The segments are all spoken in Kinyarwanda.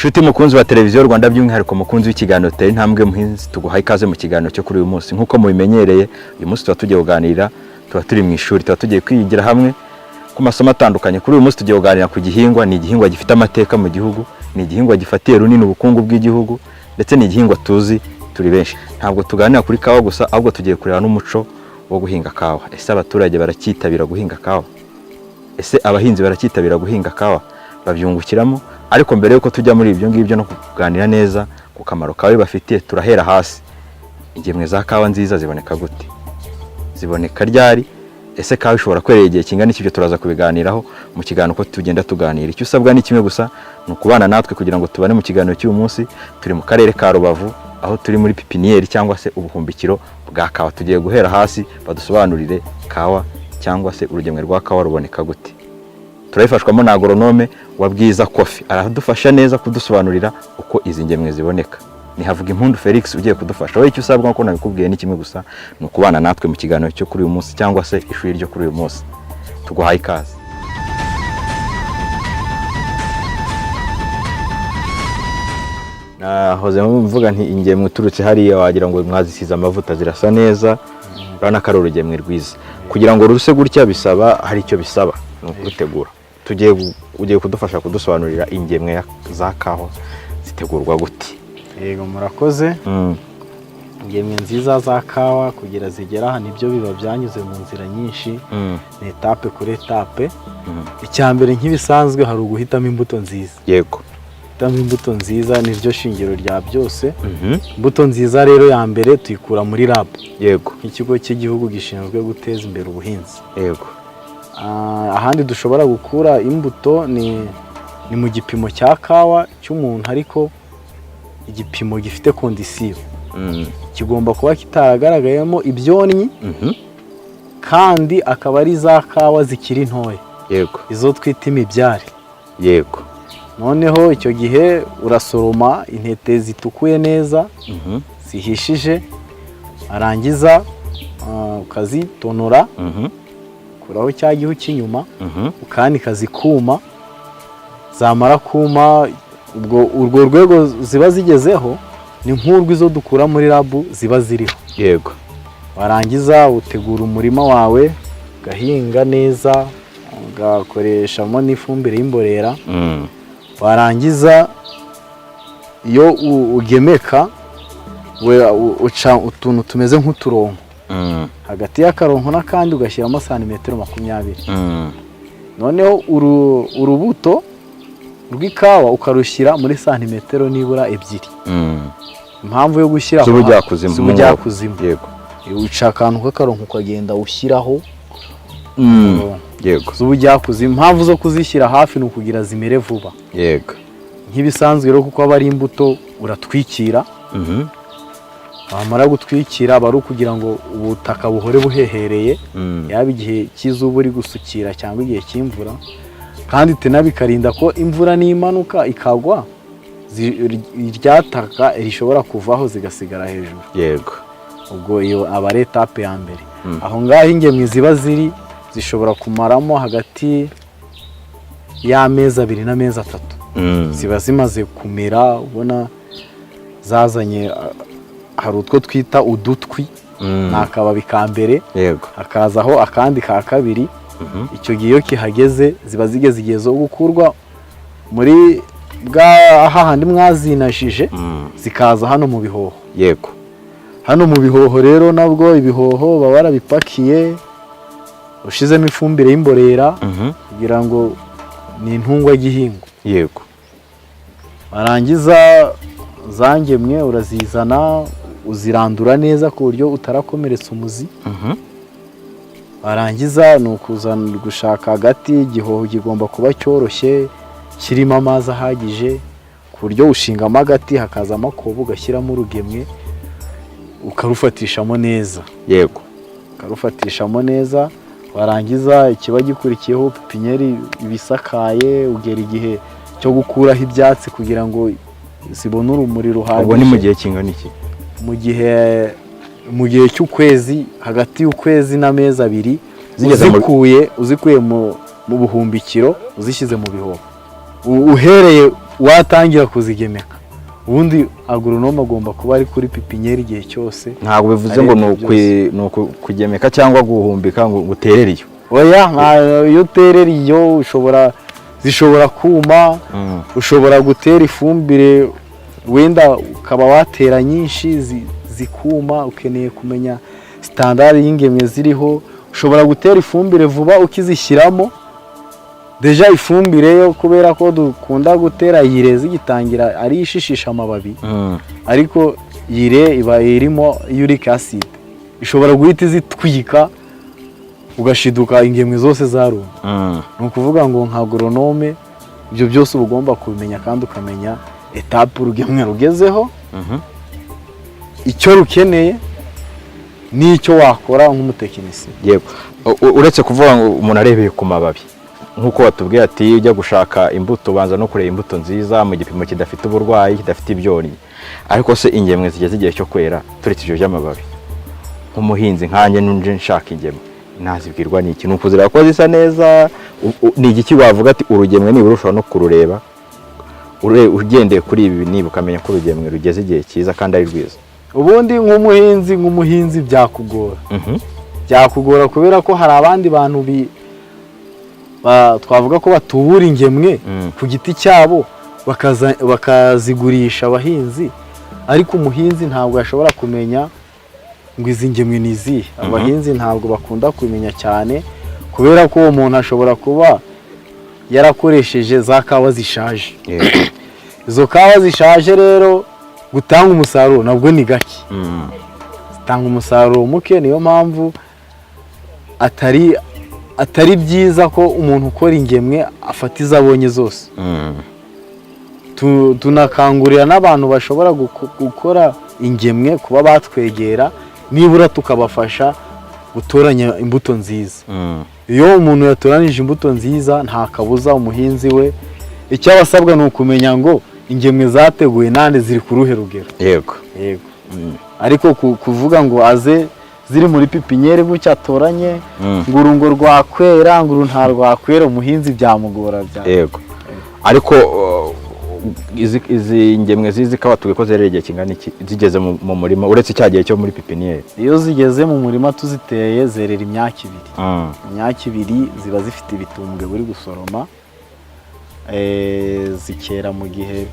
Shuti mukunzi wa Televiziyo Rwanda, by'umwihariko mukunzi w'ikiganiro Tera Intambwe Muhinzi, tuguhaye ikaze mu kiganiro cyo kuri uyu munsi. Nk'uko mubimenyereye, uyu munsi tuba tugiye kuganira, tuba turi mu ishuri, tuba tugiye kwigira hamwe ku masomo atandukanye. Kuri uyu munsi tugiye kuganira ku gihingwa, ni igihingwa gifite amateka mu gihugu, ni igihingwa gifatiye runini ubukungu bw'igihugu, ndetse ni igihingwa tuzi turi benshi. Ntabwo tuganira kuri kawa gusa, ahubwo tugiye kureba n'umuco wo guhinga kawa. Ese abaturage baracyitabira guhinga kawa? Ese abahinzi baracyitabira guhinga kawa? Babyungukiramo? Ariko mbere yuko tujya muri ibyo ngibyo no kuganira neza ku kamaro kawa bafitiye, turahera hasi. Ingemwe za kawa nziza ziboneka gute? Ziboneka ryari? Ese kawa ishobora kwerera igihe kingana iki? Ibyo turaza kubiganiraho mu kiganiro uko tugenda tuganira. Icyo usabwa ni kimwe gusa, ni ukubana natwe kugira ngo tubane mu kiganiro cy'uyu munsi. Turi mu karere ka Rubavu, aho turi muri pipiniyeri cyangwa se ubuhumbikiro bwa kawa. Tugiye guhera hasi badusobanurire kawa cyangwa se urugemwe rwa kawa ruboneka gute. Turabifashwamo na agoronome wa Bwiza Coffee, aradufasha neza kudusobanurira uko izi ngemwe ziboneka. Ni Havuga Impundu Felix ugiye kudufasha. Wowe icyo usabwa, nk'uko nabikubwiye, ni kimwe gusa, ni ukubana natwe mu kiganiro cyo kuri uyu munsi cyangwa se ishuri ryo kuri uyu munsi. Tuguhaye ikaze. Nahoze mvuga nti ingemwe uturutse hariya wagira ngo mwazisize amavuta, zirasa neza. Urabona ko ari urugemwe rwiza. Kugira ngo ruse gutya bisaba, hari icyo bisaba, ni ukurutegura. Tugiye ugiye kudufasha kudusobanurira ingemwe za kawa zitegurwa gute? Yego, murakoze. Ingemwe nziza za kawa kugira zigera aha, nibyo biba byanyuze mu nzira nyinshi, ni étape kuri étape. Icya mbere, nk'ibisanzwe, hari uguhitamo imbuto nziza. Guhitamo imbuto nziza niryo shingiro rya byose. Imbuto nziza rero ya mbere tuyikura muri RAB, nk'ikigo cy'igihugu gishinzwe guteza imbere ubuhinzi. Ahandi dushobora gukura imbuto ni mu gipimo cya kawa cy'umuntu, ariko igipimo gifite condition: kigomba kuba kitaragaragayemo ibyonnyi, kandi akaba ari za kawa zikiri ntoya, izo twita imibyare. Noneho icyo gihe urasoroma intete zitukuye neza, zihishije, arangiza ukazitonora, ukuraho cya gihu cy'inyuma, ukanika zikuma. Zamara kuma, ubwo urwo rwego ziba zigezeho ni nk'urw'izo dukura muri RAB ziba ziriho. Warangiza utegura umurima wawe, ugahinga neza, ugakoreshamo n'ifumbire y'imborera. Warangiza iyo ugemeka, uca utuntu tumeze nk'uturongo, hagati y'akarongo n'akandi ugashyiramo santimetero 20. Noneho urubuto rw'ikawa ukarushyira muri santimetero nibura 2. Impamvu yo gushyira aho Z'ubujyakuzimu. Z'ubujyakuzimu. Uca akantu k'akarongo, ukagenda ushyiraho z'ubujyakuzimu. Impamvu zo kuzishyira hafi ni ukugira zimere vuba. Nk'ibisanzwe rero, kuko aba ari imbuto, uratwikira. Wamara gutwikira, aba ari ukugira ngo ubutaka buhore buhehereye, yaba igihe cy'izuba uri gusukira cyangwa igihe cy'imvura, kandi tena bikarinda ko imvura nimanuka ikagwa, rya taka rishobora kuvaho zigasigara hejuru. Ubwo iyo aba ari étape ya mbere. Aho ngaho ingemwe ziba ziri zishobora kumaramo hagati y'amezi 2 n'amezi 3. Ziba zimaze kumera, ubona zazanye, hari utwo twita udutwi, ni akababi ka mbere, hakazaho akandi ka kabiri. Icyo gihe iyo kihageze, ziba zigeze igihe zo gukurwa muri bwa hahandi mwazinajije, zikaza hano mu bihoho. Hano mu bihoho rero nabwo, ibihoho baba barabipakiye, ushizemo ifumbire y'imborera, kugira ngo ni intungwagihingwa. Warangiza za ngemwe urazizana, uzirandura neza ku buryo utarakomeretsa umuzi. Warangiza ni ukuzana, gushaka hagati. Igihoho kigomba kuba cyoroshye, kirimo amazi ahagije, ku buryo ushingamo agati hakazamo akobo, ugashyiramo urugemwe, ukarufatishamo neza. Ukarufatishamo neza. Warangiza ikiba gikurikiyeho, pipinyeri ibisakaye, ugera igihe cyo gukuraho ibyatsi kugira ngo zibone urumuri ruhagije. Ubwo ni mu gihe kingana iki? Mu gihe cy'ukwezi, hagati y'ukwezi n'amezi 2. Zigeze Uzikuye mu buhumbikiro, uzishyize mu bihoho, uhereye Watangira kuzigemeka. Ubundi agoronome agomba kuba ari kuri pépinière igihe cyose. Ntabwo bivuze ngo ni Arebye. ni ukugemeka cyangwa guhumbika ngo uterere iyo. Oya, iyo uterera iyo ushobora, zishobora kuma. Ushobora gutera ifumbire, wenda ukaba watera nyinshi zikuma. Ukeneye kumenya standard y'ingemwe ziriho. Ushobora gutera ifumbire vuba ukizishyiramo déjà ifumbire yo, kubera ko dukunda gutera urée zigitangira ari ishishisha amababi, ariko urée iba irimo uric acid, ishobora guhita izitwika, ugashiduka ingemwe zose zarumye. Ni ukuvuga ngo nka agoronome ibyo byose uba ugomba kubimenya, kandi ukamenya étape urugemwe rugezeho, icyo rukeneye n'icyo wakora nk'umutekinisiye. Yego. Uretse kuvuga ngo umuntu arebeye ku mababi, nk'uko watubwiye ati iyo ujya gushaka imbuto ubanza no kureba imbuto nziza mu gipimo kidafite uburwayi, kidafite ibyonnyi, ariko se ingemwe zigeze igihe cyo kwera, turetse ibyo by'amababi, nk'umuhinzi nkanjye nuje nshaka ingemwe nazibwirwa n'iki? Ni ukuzireba ko zisa neza? Ni igiki wavuga ati urugemwe nibura ushobora no kurureba ugendeye kuri ibi, niba ukamenya ko urugemwe rugeze igihe cyiza kandi ari rwiza? Ubundi nk'umuhinzi byakugora, byakugora kubera ko hari abandi bantu twavuga ko batubura ingemwe ku giti cyabo, bakazigurisha abahinzi, ariko umuhinzi ntabwo ashobora kumenya ngo izi ngemwe ni izihe. Abahinzi ntabwo bakunda kubimenya cyane, kubera ko uwo muntu ashobora kuba yarakoresheje za kawa zishaje. Izo kawa zishaje rero gutanga umusaruro nabwo ni gake, zitanga umusaruro muke. Niyo mpamvu atari byiza ko umuntu ukora ingemwe afata izo abonye zose. Tunakangurira n'abantu bashobora gukora ingemwe kuba batwegera, nibura tukabafasha gutoranya imbuto nziza. Iyo umuntu yatoranije imbuto nziza, nta kabuza umuhinzi we icyo aba asabwa ni ukumenya ngo ingemwe zateguwe nande, ziri ku ruhe rugero. Yego, ariko kuvuga ngo aze ziri muri pépinière gutya atoranye ngo uru ngo rwakwera, ngo uru nta rwakwera, umuhinzi byamugora bya. Yego, ariko izi ngemwe zizi kawa tubwiye ko zerera igihe kingana iki zigeze mu murima, uretse cya gihe cyo muri pépinière? Iyo zigeze mu murima tuziteye, zerera imyaka 2. Imyaka 2 ziba zifite ibitumbwe buri gusoroma. Zikera mu gihe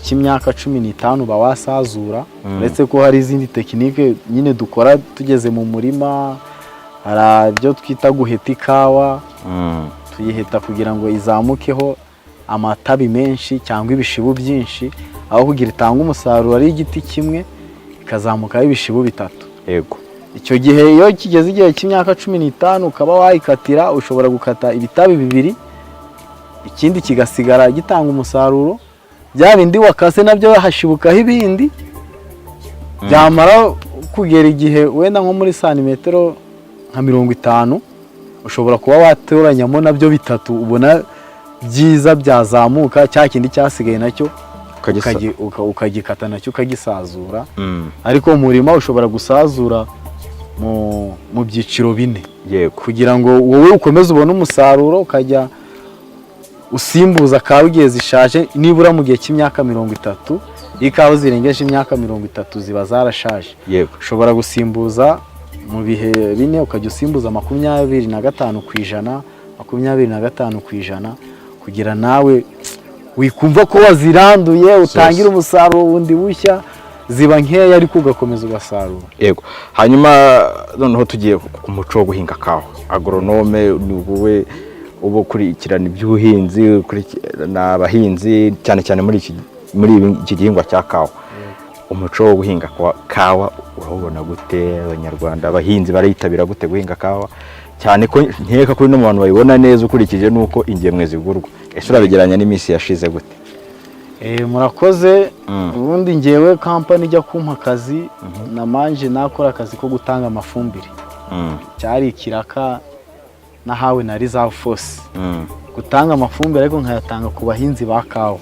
cy'imyaka 15 uba wasazura. Uretse ko hari izindi technique nyine dukora tugeze mu murima, hari ibyo twita guheta ikawa. Tuyiheta kugira ngo izamukeho amatabi menshi cyangwa ibishibu byinshi, aho kugira itange umusaruro ari igiti kimwe, ikazamukaho ibishibu bitatu. Icyo gihe iyo kigeze igihe cy'imyaka 15 ukaba wayikatira, ushobora gukata ibitabi bibiri, ikindi kigasigara gitanga umusaruro. Bya bindi wakase nabyo hashibukaho ibindi. Byamara kugera igihe wenda nko muri santimetero nka 50, ushobora kuba watoranyamo nabyo bitatu ubona byiza byazamuka, cya kindi cyasigaye nacyo ukagikata nacyo ukagisazura. Ariko umurima ushobora gusazura mu byiciro bine kugira ngo wowe ukomeze ubone umusaruro, ukajya usimbuza kawa igihe zishaje nibura mu gihe cy'imyaka 30. Iyo ikawa zirengeje imyaka 30 ziba zarashaje. Ushobora gusimbuza mu bihe bine, ukajya usimbuza 25%, 25%, kugira nawe wikumva ko waziranduye, utangira umusaruro wundi bushya. Ziba nkeya ariko ugakomeza ugasarura. Yego. Hanyuma noneho tugiye ku muco wo guhinga kawa, agoronome ni wowe uba ukurikirana iby'ubuhinzi, ukurikirana abahinzi cyane cyane muri iki gihingwa cya kawa. Umuco wo guhinga kawa urawubona gute? Abanyarwanda abahinzi baritabira gute guhinga kawa, cyane ko nkeka ko no mu bantu babibona neza ukurikije n'uko ingemwe zigurwa? Ese urabigereranya n'iminsi yashize gute? Murakoze. Ubundi ngewe kampani ijya kumpa akazi, namanje nakora akazi ko gutanga amafumbire. Cyari ikiraka nahawe na Reserve Force, gutanga amafumbire, ariko nkayatanga ku bahinzi ba kawa.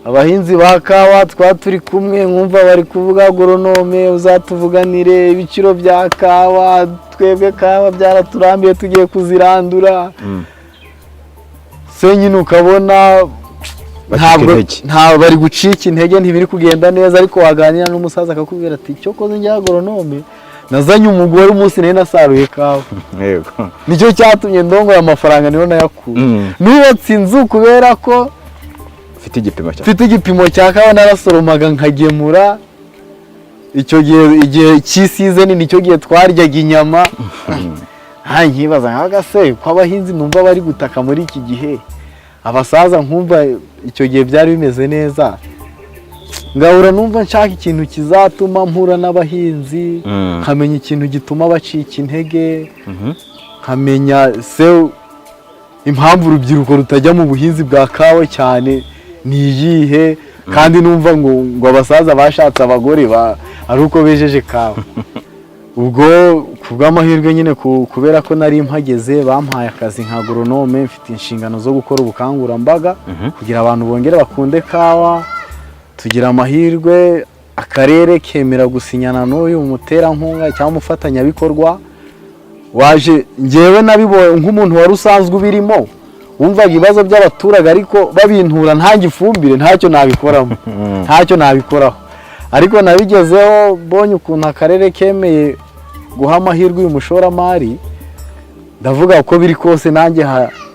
Abahinzi ba kawa twaba turi kumwe, nkumva bari kuvuga: "Agoronome, uzatuvuganire ibiciro bya kawa, twebwe kawa byaraturambiye, tugiye kuzirandura." Se nyine ukabona Bacika Ntabwo intege. Ntabwo bari gucika intege, ntibiri kugenda neza, ariko waganira n'umusaza akakubwira ati: "Cyokoze njya agoronome, nazanye umugore umunsi nari nasaruye kawa." "Nicyo cyatumye ndongora, amafaranga niho nayakuye. Nubatse inzu kubera ko Ufite igipimo cya mfite igipimo cya kawa, narasoromaga nkagemura. Icyo gihe, igihe cy'i season, nicyo gihe twaryaga inyama." Nkibaza nkaga se ko abahinzi numva bari gutaka muri iki gihe, abasaza nkumva icyo gihe byari bimeze neza, ngahora numva nshaka ikintu kizatuma mpura n'abahinzi, nkamenya ikintu gituma bacika intege, nkamenya se impamvu urubyiruko rutajya mu buhinzi bwa kawa cyane ni iyihe, kandi numva ngo abasaza bashatse abagore ari uko bejeje kawa. Ubwo ku bw'amahirwe nyine, kubera ko nari mpageze, bampaye akazi nka agoronome, mfite inshingano zo gukora ubukangurambaga kugira abantu bongere bakunde kawa. Tugira amahirwe, akarere kemera gusinyana n'uyu muterankunga cyangwa umufatanyabikorwa waje. Ngewe nabibonye nk'umuntu wari usanzwe ubirimo, wumvaga ibibazo by'abaturage, ariko babintura ntange ifumbire, ntacyo nabikoramo, ntacyo nabikoraho. Ariko nabigezeho mbonye ukuntu akarere kemeye guha amahirwe uyu mushoramari, ndavuga uko biri kose nanjye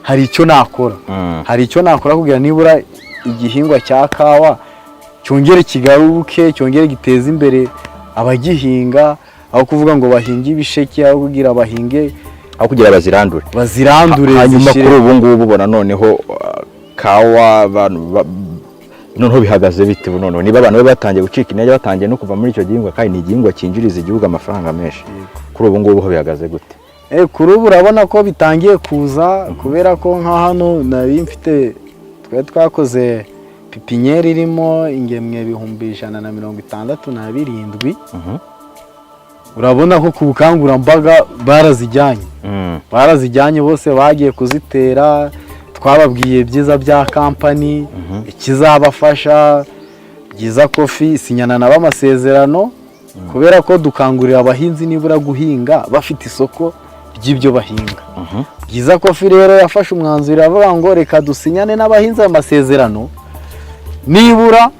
hari icyo nakora, hari icyo nakora kugira nibura igihingwa cya kawa cyongere kigaruke, cyongere giteze imbere abagihinga, aho kuvuga ngo bahinge ibisheke, aho kugira bahinge Aho kugira bazirandure. Bazirandure. Hanyuma zishire. Kuri ubu ngubu ubona noneho kawa abantu noneho bihagaze bite ubu noneho, niba abantu bari batangiye gucika intege, batangiye no kuva muri icyo gihingwa, kandi ni igihingwa cyinjiriza igihugu amafaranga menshi, kuri ubu ngubu ho bihagaze gute? Kuri ubu urabona ko bitangiye kuza, kubera ko nka hano nari mfite, twari twakoze pépinière irimo ingemwe 167,000. Urabona ko ku bukangurambaga barazijyanye, barazijyanye bose, bagiye kuzitera. Twababwiye ibyiza bya kampani, ikizabafasha. Byiza Coffee isinyana nabo amasezerano, kubera ko dukangurira abahinzi nibura guhinga bafite isoko ry'ibyo bahinga. Byiza Coffee rero yafashe umwanzuro, iravuga ngo reka dusinyane n'abahinzi ayo masezerano, nibura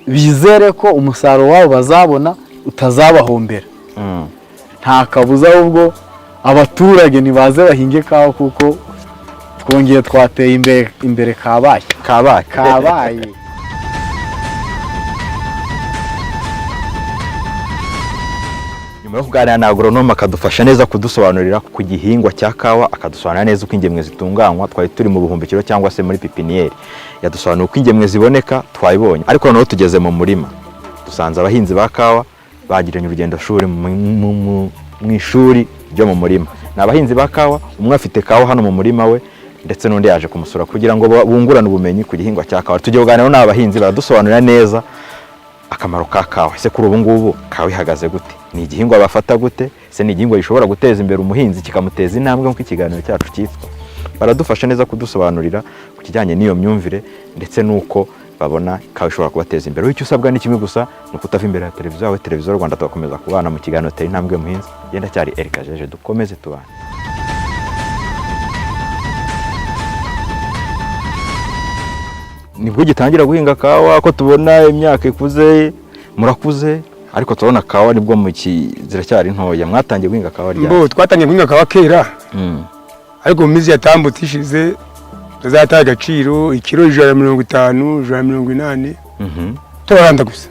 bizere ko umusaruro wabo bazabona utazabahombera. Nta kabuza, ahubwo abaturage ntibaze bahinge kawa, kuko twongeye twateye imbere, imbere kabaye. Kabaye. Kabaye. Nyuma yo kuganira na agoronome, akadufasha neza kudusobanurira ku gihingwa cya kawa, akadusobanurira neza uko ingemwe zitunganywa, twari turi mu buhumbikiro cyangwa se muri pépinière, yadusobanuriye uko ingemwe ziboneka, twabibonye. Ariko noneho tugeze mu murima, dusanze abahinzi ba kawa bagiranye urugendo shuri mu ishuri ryo mu murima. Ni abahinzi ba kawa, umwe afite kawa hano mu murima we, ndetse n'undi yaje kumusura kugira ngo bungurane ubumenyi ku gihingwa cya kawa. Tugiye kuganira n'aba bahinzi, baradusobanurira neza akamaro ka kawa. Ese kuri ubu ngubu kawa ihagaze gute? Ni igihingwa bafata gute? Ese ni igihingwa gishobora guteza imbere umuhinzi, kikamuteza intambwe nk'uko ikiganiro cyacu cyitwa? Baradufasha neza kudusobanurira ku kijyanye n'iyo myumvire, ndetse n'uko babona kawa ishobora kubateza imbere. Wowe icyo usabwa ni kimwe gusa, ni ukutava imbere ya televiziyo yawe, Televiziyo Rwanda, tugakomeza kubana mu kiganiro Tera Intambwe Muhinzi. Genda cyari Erika Jeje, dukomeze tubane. Nibwo ugitangira guhinga kawa, ko tubona imyaka ikuze, murakuze, ariko turabona kawa nibwo ziracyari ntoya. Mwatangiye guhinga kawa ryari? Mbo twatangiye guhinga kawa kera, ariko mu minsi yatambutse ishize tuzataha agaciro ikiro 150, 180. Turaranda gusa.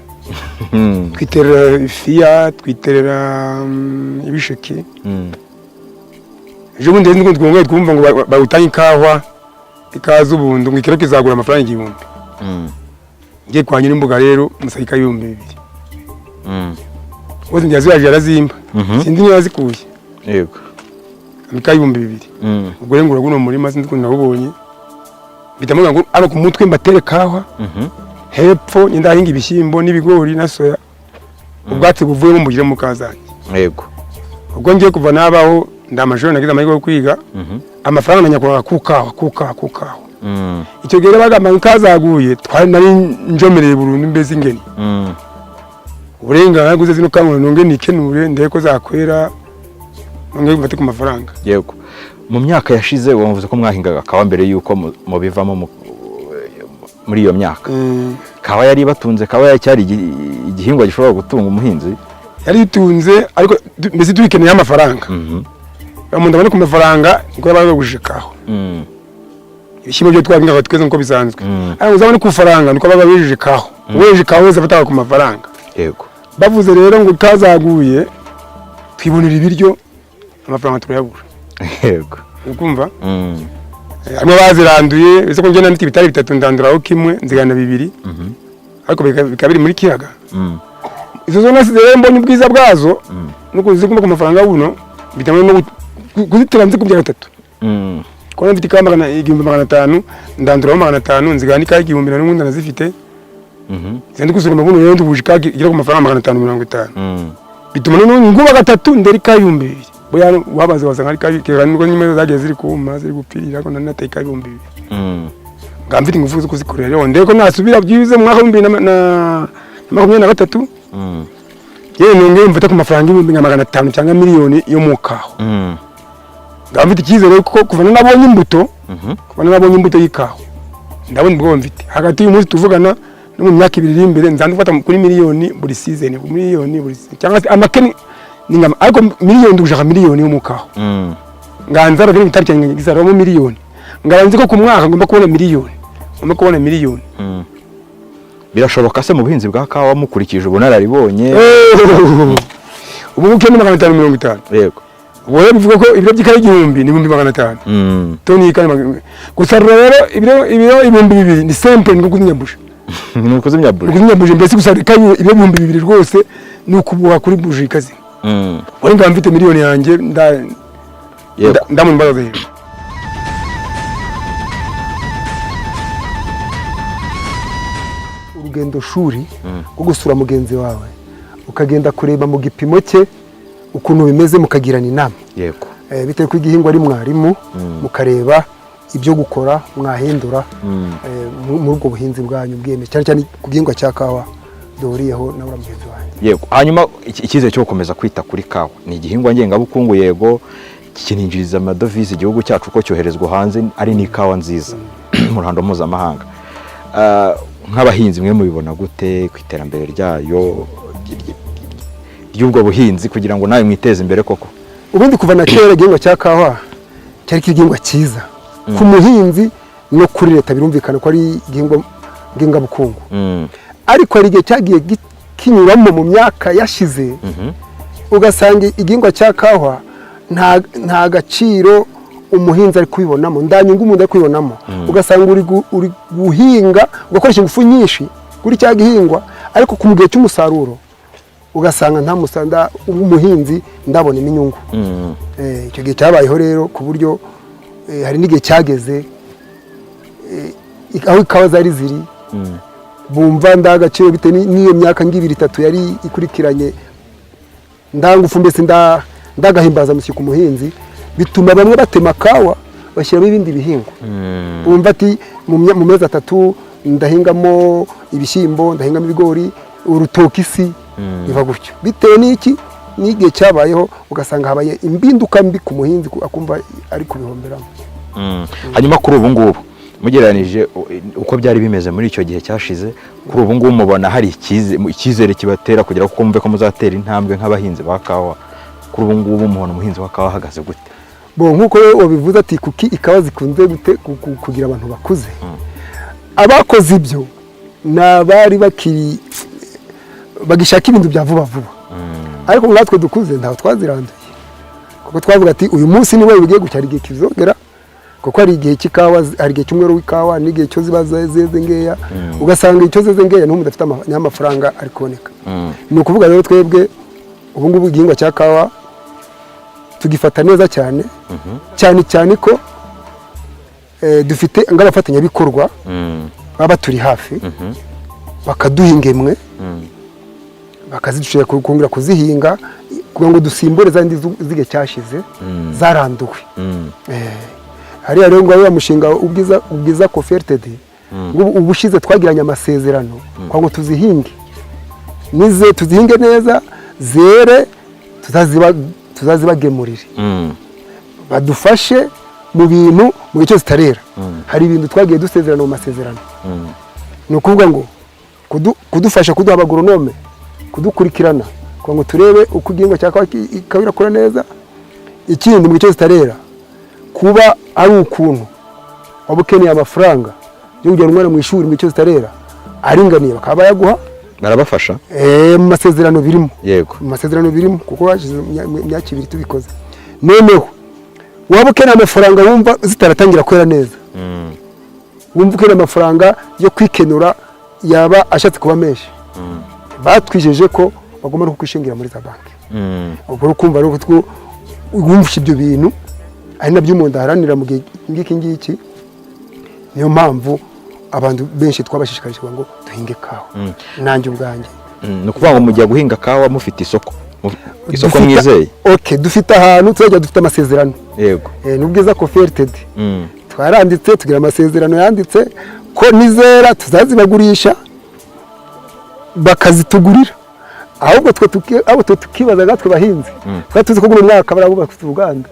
Twiterera ifiya, twiterera ibisheke. Ejo bundi nibwo twongeye twumva ngo bawutanga ikawa, ikawa z'ubuntu, ngo ikiro kizagura amafaranga 1000. Ngiye kwa nyir'imbuga rero musaba ikawa 2000. Bose njya ziyaje arazimba. Sinzi niba yazikuye. Ikawa 2000. Ubwo rero ngura guno murima, sinzi ukuntu nawubonye, mpita mvuga ngo hano ku mutwe mbatere kawa, hepfo ngenda ahinga ibishyimbo n'ibigori na soya, ubwatsi buvuyemo mbugire mu kazanjye. Ubwo ngiye kuva nabaho ndamashuri, nagize amahirwe yo kwiga, amafaranga nanyakuraga kukawa, kukawa, kukawa. Icyo gihe rero bagamba ngo ikawa zaguye, twari nari njomereye burundu, mbese ingeni uburenganzira naguze zino kawa nonge nikenure, ndebe ko zakwera, nonge mfate ku mafaranga. Yego, mu myaka yashize wavuze ko mwahingaga kawa mbere y'uko mubivamo, Muri iyo myaka kawa yari ibatunze? Kawa cyari igihingwa gishobora gutunga umuhinzi? Yari itunze, ariko mbese tubikeneye amafaranga. Umuntu abone ku mafaranga niko yaba yagujije kawa. Ibishyimbo byo twahingaga twese nkuko bisanzwe, ariko uzabone ku faranga niko baba bejeje kawa. Uwejeje kawa wese afataga ku mafaranga. Bavuze rero ngo utazaguye twibonera ibiryo, amafaranga turayabura. Ukumva? Harimo baziranduye, uretse ko njye mfite ibitari bitatu, ndanduraho kimwe nzigana bibiri, ariko bikaba biri muri kiyaga. Izo zo nasize rero, mbonye ubwiza bwazo nuko ziguma ku mafaranga buno, mpitamo no kuzitera nzikubye gatatu. Kuko mfite ikawa 1500, ndanduraho 500, nzigana ikawa 1000 na n'ubundi nazifite. Zindi gusoroma buno rero, ndubuje ikawa igera ku mafaranga 550. Bituma noneho nguba gatatu, ndera ikawa 2000. Boya wabaze wasanga ari ikawa kera, nubwo nyuma zagiye ziri kuma, ziri gupfira, ariko nari nateye ikawa 2000. Ngamba mfite ingufu zo kuzikorera rero, ndebe ko nasubira byibuze mu mwaka wa 2023, yewe nongeye mfate ku mafaranga 500,000 cyangwa miliyoni yo mu kawa. Ngamba mfite icyizere kuko kuva nabonye imbuto, kuva nabonye imbuto y'ikawa, ndabona ubwoba mfite hagati y'umunsi tuvugana no mu myaka 2 iri imbere, nzanda gufata kuri miliyoni buri season, miliyoni buri season, cyangwa se amakeni ni ngama, ariko miliyoni, ndigushaka miliyoni yo mu kawa. Nganza rero bitari cyane gisaramo miliyoni, ngaba nzi ko ku mwaka ngomba kubona miliyoni, ngomba kubona miliyoni. Birashoboka se mu buhinzi bwa kawa mukurikije ubunararibonye? Ubu ngubu ni 550. Ubu rero bivuga ko ibiro by'ikawa 1000 ni 500,000. Toni y'ikawa gusarura rero ibiro 2000 ni simple, ni kuzimya buji. Ni ukuzimya Ni buji. kuzimya buji. Mbese gusarura ikawa ibiro 2000 rwose ni ukubuha kuri buji ikazi. Ubu ngaba mfite miliyoni yanjye nda ndamuna imbaraga hejuru. Urugendo shuri rwo gusura mugenzi wawe, ukagenda kureba mu gipimo cye ukuntu bimeze, mukagirana inama. Bitewe ko igihingwa ari mwarimu, mukareba ibyo gukora mwahindura muri ubwo buhinzi bwanyu bwiyemeje, cyane cyane ku gihingwa cya kawa duhuriyeho na uriya mugenzi wanjye. Yego, hanyuma icyizere cyo gukomeza kwita kuri kawa, ni igihingwa ngengabukungu, yego, kininjiriza amadovize igihugu cyacu ko cyoherezwa hanze, ari n'ikawa nziza mu ruhando mpuzamahanga. Nk'abahinzi mwe mubibona gute ku iterambere ryayo, ry'ubwo buhinzi, kugira ngo nawe mwiteze imbere koko? Ubundi kuva na kera igihingwa cya kawa cyari igihingwa cyiza ku muhinzi no kuri leta, birumvikana ko ari igihingwa ngengabukungu. Ariko hari igihe cyagiye kinyuramo mu myaka yashize, ugasanga igihingwa cya kawa nta gaciro umuhinzi ari kubibonamo, nta nyungu umuntu ari kubibonamo. Ugasanga uri guhinga, ugakoresha ingufu nyinshi kuri cya gihingwa, ariko ku gihe cy'umusaruro ugasanga nta musaruro umuhinzi ndabonemo inyungu. Icyo gihe cyabayeho rero, ku buryo hari n'igihe cyageze aho ikawa zari ziri bumva ndagaciro, bitewe n'iyo myaka ngibiri itatu yari ikurikiranye ndangufu, mbese ndagahimbazamusyi ku muhinzi, bituma bamwe batema kawa bashyiramo ibindi bihingwa. Bumva ati mu mezi 3 ndahingamo ibishyimbo, ndahingamo ibigori, urutoki, isi biva gutyo. Bitewe n'iki? N'igihe cyabayeho, ugasanga habaye impinduka mbi ku muhinzi, akumva ari kubihomberamo. Hanyuma kuri ubu ngubu, mugereranije uko byari bimeze muri icyo gihe cyashize, kuri ubu ngubu mubona hari icyizere kibatera kugira ngo mwumve ko muzatera intambwe nk'abahinzi ba kawa? Kuri ubu ngubu mubona umuhinzi wa kawa ahagaze gute? Bo nk'uko wabivuze ati kuki ikawa zikunze kugira abantu bakuze, abakoze ibyo ni abari bakiri bagishaka ibintu bya vuba vuba. Ariko natwe dukuze ntaho twaziranduye, kuko twavuga ati uyu munsi niba bigiye gutya, hari igihe kizongera, kuko hari igihe cy'ikawa, hari igihe cy'umwero w'ikawa n'igihe cyo ziba zeze ngeya. Ugasanga icyo zeze ngeya n'umuntu udafite n'amafaranga ari kuboneka. Ni ukuvuga rero twebwe ubu ngubu igihingwa cya kawa tugifata neza cyane, cyane cyane ko dufite nk'abafatanyabikorwa baba baturi hafi, bakaduha ingemwe, bakazidushira kongera kuzihinga kugira ngo dusimbure za zindi z'igihe cyashize zaranduwe. Hariya rero ngo uriya mushinga Ubwiza Coffee Ltd, ngo ubushize twagiranye amasezerano kugira ngo tuzihinge, nize tuzihinge neza zere, tuzazibagemurire, badufashe mu bintu mu gihe cyose zitarera. Hari ibintu twagiye dusezerana mu masezerano. Ni ukuvuga ngo kudufasha, kuduha abagoronome, kudukurikirana kugira ngo turebe uko igihingwa cya kawa ikawa irakura neza. Ikindi, mu gihe cyose itarera, kuba ari ukuntu waba ukeneye amafaranga yo kujyana umwana mu ishuri mu gihe cyose itarera, aringaniye, bakaba bayaguha. Barabafasha? Mu masezerano birimo. Mu masezerano birimo, kuko hashize imyaka 2 tubikoze. Noneho waba ukeneye amafaranga, wumva zitaratangira kwera neza, wumva ukeneye amafaranga yo kwikenura, yaba ashatse kuba menshi, batwijeje ko bagomba no kukwishingira muri za banki. Ubwo uri kumva rero ko wumvishe ibyo bintu ari nabyo umuntu aharanira mu gihe ngiki ngiki. Niyo mpamvu abantu benshi twabashishikarije kugira ngo duhinge kawa, nanjye ubwanjye. Ni ukuvuga ngo mujya guhinga kawa mufite isoko, isoko mwizeye? Okay, dufite ahantu tuzajya, dufite amasezerano. N'Ubwiza Coffee Ltd. Twaranditse, tugira amasezerano yanditse ko nizera tuzazibagurisha bakazitugurira. Ahubwo twe ahubwo twe tukibaza natwe bahinzi, twari tuzi ko muri uyu mwaka barabubaka uruganda,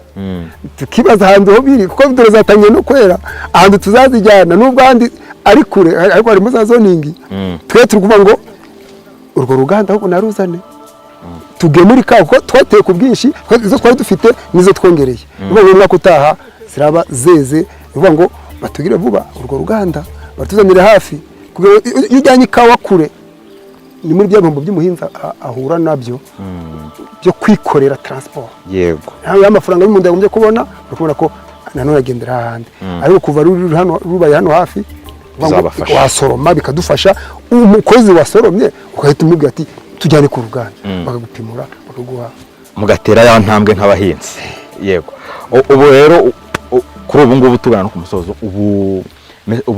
tukibaza ahantu ho biri, kuko dore zatangiye no kwera, ahantu tuzazijyana, nubwo ahandi ari kure, ariko harimo za zoning. Twe turi kuvuga ngo urwo ruganda ahubwo naruzane tugemure ikawa, kuko twateye ku bwinshi, izo twari dufite nizo twongereye. Ni ukuvuga ngo umwaka utaha ziraba zeze. Ni ukuvuga ngo batugire vuba urwo ruganda batuzanire hafi, kugira ngo iyo ujyanye ikawa kure, ni muri bya bihombo by'umuhinzi ahura nabyo byo kwikorera transport. Nawe y'amafaranga y'umuntu yagombye kubona, uri kubona ko nanone agendera ahandi, ariko kuva ruri hano, rubaye hano hafi, uvuga ngo Bizabafasha. wasoroma bikadufasha. Umukozi wasoromye ugahita umubwira ati tujyane ku ruganda, bakagupimura, bakaguha. Mugatera ya ntambwe nk'abahinzi. Yego. Ubu rero kuri ubu ngubu tugana no ku musozo, ubu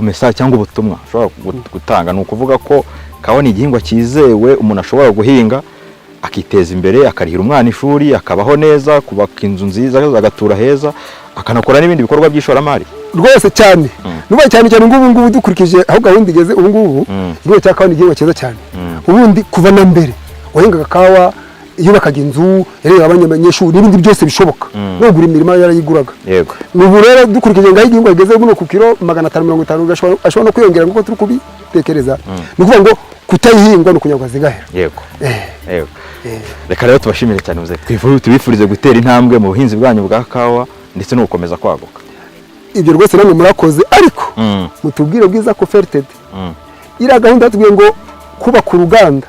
message cyangwa ubutumwa ushobora gutanga ni ukuvuga ko kawa ni igihingwa cyizewe umuntu ashobora guhinga akiteza imbere, akarihira umwana ishuri, akabaho neza, kubaka inzu nziza, agatura heza, akanakora n'ibindi bikorwa by'ishoramari. Rwose cyane, nuba cyane cyane ngubu ngubu dukurikije aho gahunda igeze ubu ngubu, igihingwa cya kawa ni igihingwa cyiza cyane. Ubundi kuva na mbere wahingaga kawa, yubakaga inzu, yareba abanyeshuri n'ibindi byose bishoboka, nugura imirima yarayiguraga. Ubu rero dukurikije ngaho igihingwa kigeze buno ku kiro 550, ashobora no kwiyongera nk'uko turi kubitekereza. Ni ukuvuga ngo kutayihingwa ni ukunyagwa zigahera. Yego. Reka rero tubashimire cyane muzehe. Tubifurize gutera intambwe mu buhinzi bwanyu bwa kawa ndetse no gukomeza kwaguka. Ibyo rwose namwe murakoze, ariko mutubwire Bwiza Coffee Ltd, iriya gahunda yatubwiye ngo kubaka uruganda,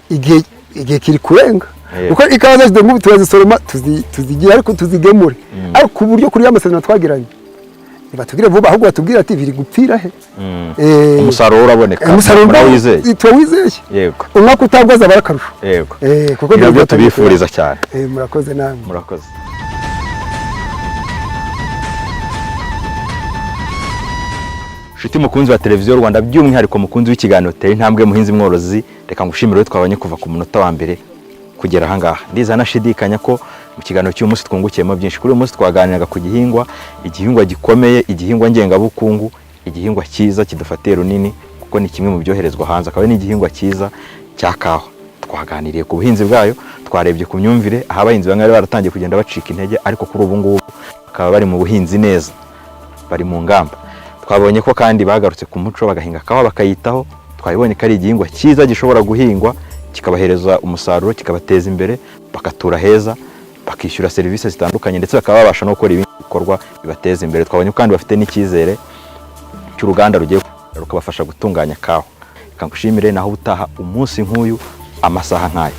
igihe kiri kurenga, kuko ikawa zacu dore nk'ubu turazisoroma, tuzigira ariko tuzigemure, ariko ku buryo kuri ya masezerano twagiranye ntibatubwire vuba, ahubwo batubwire ati biri gupfira he? Umusaruro uraboneka? Umusaruro Murawizeye? Turawizeye. Umwaka utabwo azaba ari akarusho. Kuko Ni nabyo byatangiye. tubifuriza cyane. Murakoze namwe. Murakoze. Nshuti mukunzi wa Televiziyo Rwanda, by'umwihariko mukunzi w'ikiganiro Tera Intambwe Muhinzi Mworozi, reka ngushimire wowe twabanye kuva ku munota wa mbere kugera ahangaha. Ndiza nashidikanya ko mu kiganiro cy'uyu munsi twungukiyemo byinshi. Kuri uyu munsi twaganiraga ku gihingwa, igihingwa gikomeye, igihingwa ngengabukungu, igihingwa cyiza kidufatiye runini, kuko ni kimwe mu byoherezwa hanze, akaba ari n'igihingwa cyiza cya kawa. Twaganiriye ku buhinzi bwayo, twarebye ku myumvire, aho abahinzi bamwe bari baratangiye kugenda bacika intege, ariko kuri ubu ngubu bakaba bari mu buhinzi neza, bari mu ngamba. Twabonye ko kandi bagarutse ku muco, bagahinga kawa bakayitaho. Twabibonye ko ari igihingwa cyiza gishobora guhingwa kikabahereza umusaruro, kikabateza imbere, bagatura heza, bakishyura serivisi zitandukanye, ndetse bakaba babasha no gukora ibindi bikorwa bibateza imbere. Twabonye ko kandi bafite n'icyizere cy'uruganda rugiye rukabafasha gutunganya kawa. Reka ngushimire, naho ubutaha umunsi nk'uyu, amasaha nk'aya.